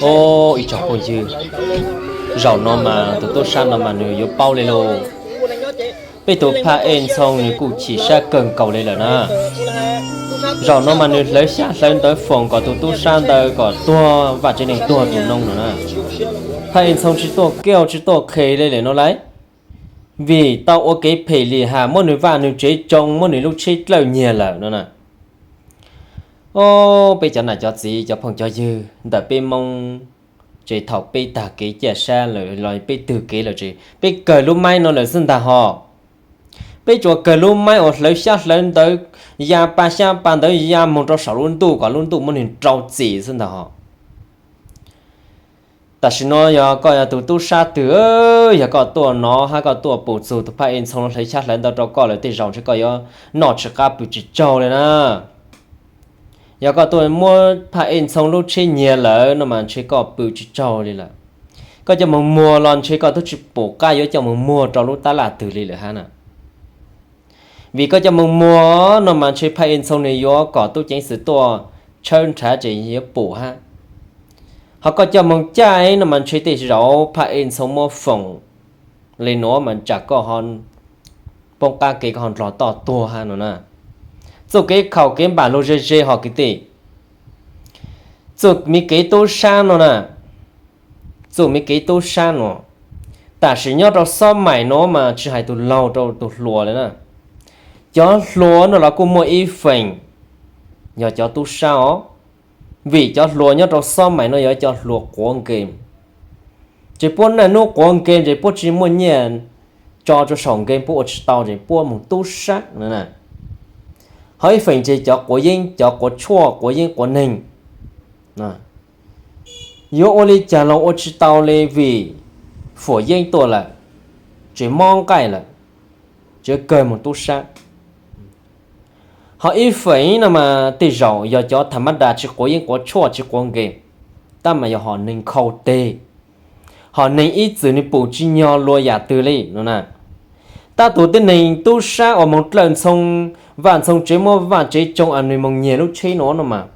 Ib tsoom phooj ywg, zaum no mas tus tub sab no mas nws yuav paub li lauj. Peb tus Phaj Ej Ntxhoo nws kuj chim siab kawg nkaus li lawm na. Zaum no mas nws hlawv xyab hlawv ntawv foom kom tus tub sab ntawd kom tuag, vaj tsev neeg tuag tus noog no na. Phaj Ej Ntxhoo tsis tuaj kiaj tsis tuaj qhe li lawm no lauj, vim tau ua kev phem lim ham, muab nws vaj nws tsev tsoo, muab nws lub tsheb dlawj nyiag lawm no na. Os, peb cov nam cov txiv, cov phooj cov ywg ntawm peb Hmoob, ces thaum peb tag kev caj sab lawm los peb twg kev lawm ces peb kawg lub maib no lawm xwb ntag hos. Peb tsuas kawg lub maib uas hlawv xyab hlawv ntawv, ya pa xyab pa ntawv ya moog rau saum lub ntuj kom lub ntuj muab nws rau txim xwb ntag hos. Tam sim no yog koj yog tus tub sab twg, yog koj tuaj no hab koj tuaj pum txug tus Phaj Ej Ntxhoo hlawv xyab hlawv ntawv rau koj lawm, tej zaum ntshe koj yuav noj tsis qab pw tsis tsaug li na. Yog koj tuaj muab Phaj Ej Ntxhoo lub tsheb nyiag lawm no mas ntshe koj pw tsis tsaug li lawm. Koj coj moog muag los ntshe koj twb tsis pum qab yuav coj moog muag rau lub tab laj twg li lawm hab na. Vim koj coj moog muag no mas ntshe Phaj Ej Ntxhoo nws yuav kom tub ceev xwm tuaj tshawb nrhav ces yuav pum hab. Ho koj coj moog caij no mas ntshe tej zaum Phaj Ej Ntxhoo muab foom li nuav mas tsam koj ho poob qab kev koj ho nrog toj tuag hab no na. Txuj kev khaum kev npam lug ze ze hos kwv tij. Txuj mi kev tub sab no na, txuj mi kev tub sab no, tam sim nyob rau xob maim no mas tsis hais tus laug rau tus hluas lawm na. Cov hluas no los kuj muaj ib feem yog cov tub sab os, vim cov hluas nyob rau xob maim no yog cov hluas quav nkees. Ces puab niaj hnub quav nkees ces puab tsis muaj nyiaj tso rau saum nkees, puab ua tsis tau ces puab moog tub sab na. Ho ib feem ces cov quav yeeb, cov quav tshuaj, quav yeeb quav neeg, yuav ua li cas los ua tsis tau li vim fuam yeeb tuaj lawm, tsis mob nqaij lawm, tsis kawg moog tub sab. Ho ib feem no mas tej zaum yog cov tham mab das tsis quav yeeb quav tshuaj tsis quav nkees, tab mas yog hom neeg khau teg, hom neeg ib txwm nws pum tsis nyog luag yam twg li no na. Tab tus tib neeg tub sab uas moog dlawj ntxhoo vaj ntxhoo tsev, muab vaj tsev tsoo, nws moog nyiag lub tsheb no no mas,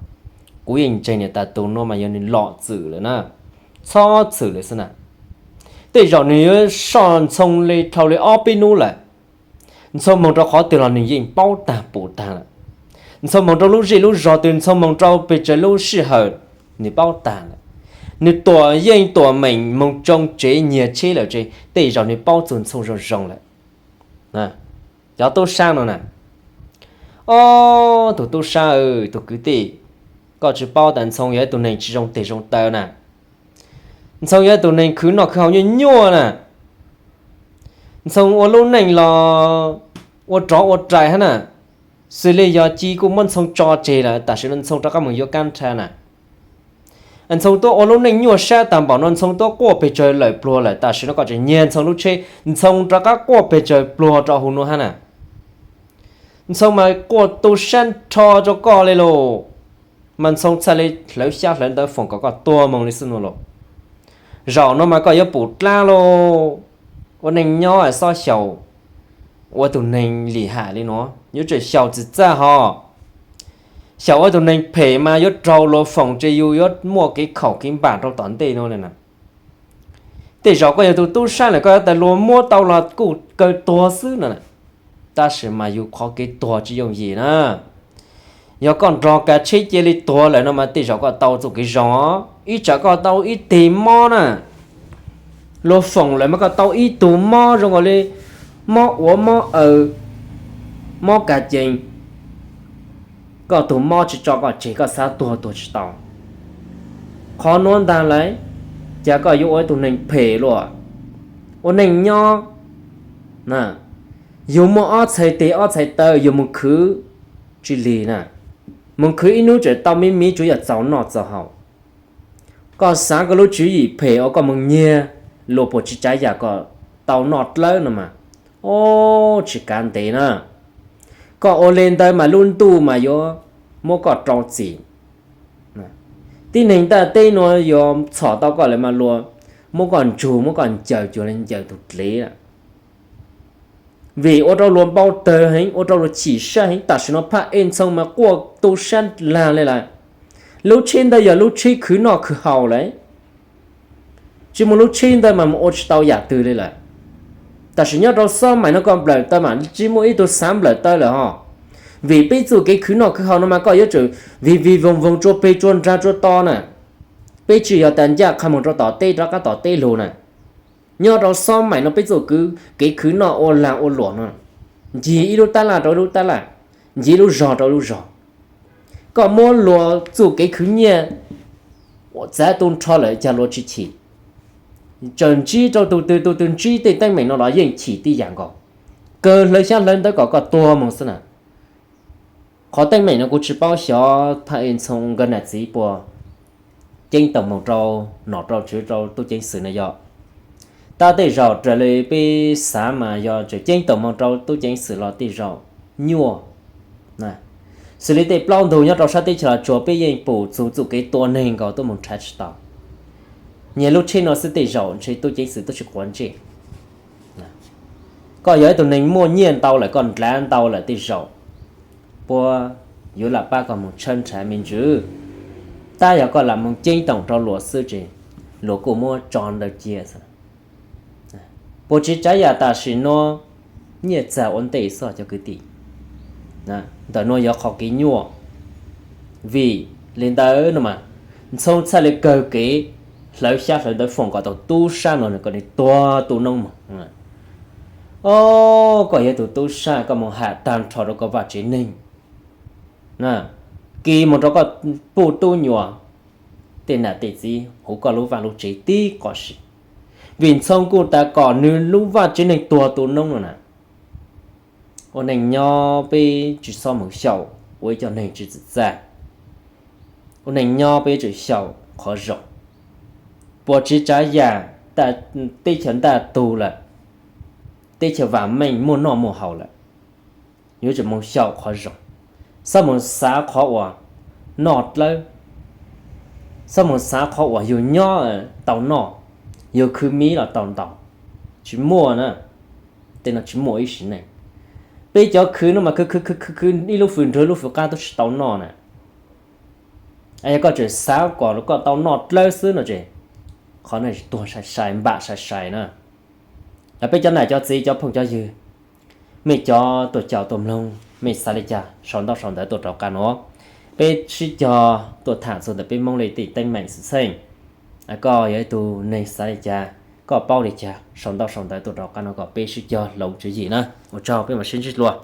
kuv yeej ntseeg niam tais tus no mas yog nws lom txwm lawm na, txhob txwm lawm xwb na. Tej zaum nws yuav soj ntxhoo li dhau li ob peb hnub lawm. Ntxhoo moog rau qhov twg los nws yeej paub tag pum tag lawm. Ntxhoo moog rau lub zej lub zog twg, ntxhoo moog rau pes tsawg lub sij hawm, nws paub tag lawm. Nws tuam yeej tuam meem moog tsoo tsev nyiag tsheb lawm ces tej zaum nws paub txug ntxhoo zoo zoo lawm. Cov tub sab no na, ob tug tub sab, tus kwv tij, koj tsis paub tas ntxhoo yog ib tug neeg tsis zoo teg zoo taw na. Ntxhoo yog ib tug neeg khwv noj khwv haus nyuaj nyuaj na. Ntxhoo ua lub neej los ua rov ua rais hab na, xws li yog ci kuj muab ntxhoo tso tseg lawm, tam sim no ntxhoo rov qab moog yuav kab nrha na. Ntxhoo tuab ua lub neej nyuaj sab tag npaum no, ntxhoo tuab quaj pes tsawg lawm pluag lawm, tam sim no koj tseem nyiag ntxhoo lub tsheb, ntxhoo rov qab quaj pes tsawg pluag rau huv nuav hab na. Ntxhoo mas quaj tu sab nrho rau koj li lauj, mas ntxhoo txhaj li hlawv xyab hlawv ntawv foom kom koj tuag moog li xwb no lauj. Zaum no mas koj yuav pum dlaab lauj. Ua neej nyob xob xyaum ua tug neeg lim ham li no, yuav tsum xyaum txim txaj hos. Xyaum ua tug neeg phem mas yuav raug luag foom ces yus yuav muaj kev khaum kev npam rau tom ntej no li na. Tej zaum koj yog tus tub sab lawm koj yuav tas luag muab tau los kuj kawg tuag xwb no, tab sis mas yus qhov kev tuag tsis yooj yim na. Yog koj nrog kav tsheb cia li tuag lawm no mas tej zaum koj tau txuj kev zoo, ib tsam koj tau ib teg mob na. Luag foom lawm mas koj tau ib tug mob zoo nkaus li mob uav mob aws, mob kav cees, koj tug mob tsis tso koj tseg, koj xav tuag tuag tsis tau. Qhov nuav ntag lauj, cas koj yuav ua ib tug neeg phem luaj. Ua neej nyob, yug muaj ob txhais teg ob txhais taw yug moog khwv tsis lig na. Moog khwv ib nub tseem tau miv miv tsuav yog txaus noj txaus haus. Koj xav koj lub tswv yim phem uas koj moog nyiag luag puas tsis tsav yam kom tau noj dlawb no mas, o, tsis kav ntev na. Koj ua le ntawd mas lub ntuj mas yuav muab koj rau txim. Tib neeg ntiaj teb nuav yuav txhom tau koj lawm mas luag muab koj ntsug muab koj ncaws cuag li ncaws tug dlev. Vim ua rau luag npau tawg heev, ua rau luag chim sab heev, tam sim no Phaj Ej Ntxhoo mas quaj tu sab lag li lawm. Lub tsheb ntawd yog lub tsheb khwv noj khwv haus lawm. Tsis muaj lub tsheb ntawd mas mus ua tsis tau yam twg li lawm. Tam sim nyob rau xob mais no koj nplawm taw mas tsis muaj ib tug xav nplawm taw lawm ho. Vim peb txuj kev khwv noj khwv haus no mas koj yuav tsum vij vij voog voog tsua peg tsua nrag tsua to na. Peb tsis yog tas ncaj qha moog rau tom teb rov qab tom teb lug na. Nyob rau xob mais no peb txuj kev khwv noj ua lag ua luam no, ncig ib lub tab laj rau ib lub tab laj, ncig ib lub zog rau ib lub zog. Koj muab luag txuj kev khwv nyiaj txav tu nrho lawm cas luag tsis chim. Txawm ntsib rau tus twg tus twg ntsib tej teeb meem no los yeej chim tib yam nkaus. Kawg hlawv xyab hlawv ntawv kom koj tuag moog xwb na. Qhov teeb meem no kuv tsis paub xyov Phaj Ej Ntxhoo nkawd nam txiv puas ceeb toom moog rau nom rau tswv rau tub ceev xwm na yog. Tab tej zaum raws li peb xav mas yog tseem ceeb toom moog rau tub ceev xwm los tej zaum nyuaj. Xws li tej plaub ntug nyob rau sab teb chaws Los Tsuas peb yeej pum txug txuj kev tua neeg nkaus tuaj moog nrhav tsis tau. Nyias lub tsheb no xwb tej zaum ntshe tub ceev xwm twb tsis quav ntsej. Koj yog ib tug neeg muaj nyiaj ntau lawm koj nrhav ntau lawm tej zaum puab yuav lam pab koj moog tshawb nrhav me ntsis. Tab yog koj lam moog ceeb toom rau luag xwb ces luag kuj muab tso ntawd cia xwb. Puas tsis tsav yam tam sim no nyiaj txag ua ntej xwb cov kwv tij. Ntawm nuav yog qhov kev nyuaj. Vim li ntawd no mas Ntxhoo txhaj li kawg kev hlawv xyab hlawv ntawv foom kom tau tub sab no nws kom nws tuag tu noob moog. Os, koj yog tug tub sab koj moog ham tag nrho rau koj vaj tsev neeg, kis moog rau koj puj tub nyuas, tej nam tej txiv huv koj lub vaj lub tsev tib qho si. Vim Ntxhoo kuj tas kom nws lub vaj tsev neeg tuag tu noob no na. Ua neej nyob peb tsis txhob mus xyaum ua ib co neeg tsis txawm txaj. Ua neej nyob peb yuav tsum xyaum qhov zoo. Puas tsis tsav yam, teb chaws ntaj tug lawm, teb chaws vam meej muaj noj muaj haus lawm, yuav tsum mus xyaum qhov zoo, txhob mus xav qhov uas noj dlawb, txhob mus xav qhov uas yug nyob tau noj, yug khwv miv los tau ntau. Tsis muaj na, tej no tsis muaj ib sim neej. Peb cov khwv no mas khwv khwv khwv khwv khwv ib lub fwj nrug lub fwj qab twb tsis tau noj na. Yog koj tseem xav kom koj tau noj dlawb xwb no ces qhov no tuag sai sai npam sai sai na. Peb cov nam cov txiv cov phooj cov ywg, mej cov tuaj caum tuaj mloog mej xav li cas sau ntaub sau ntawv tuaj rau qab no. Peb sib cog tuaj tham txug ntawm peb Hmoob li tej teeb meem xwm txheej. Koj yog ib tug neeg xav li cas, koj paub li cas sau ntaub sau ntawv tuaj rau qab no kom peb sib cog hloov tswv yim na. Ua tsaug, peb mam sib ntsib dlua.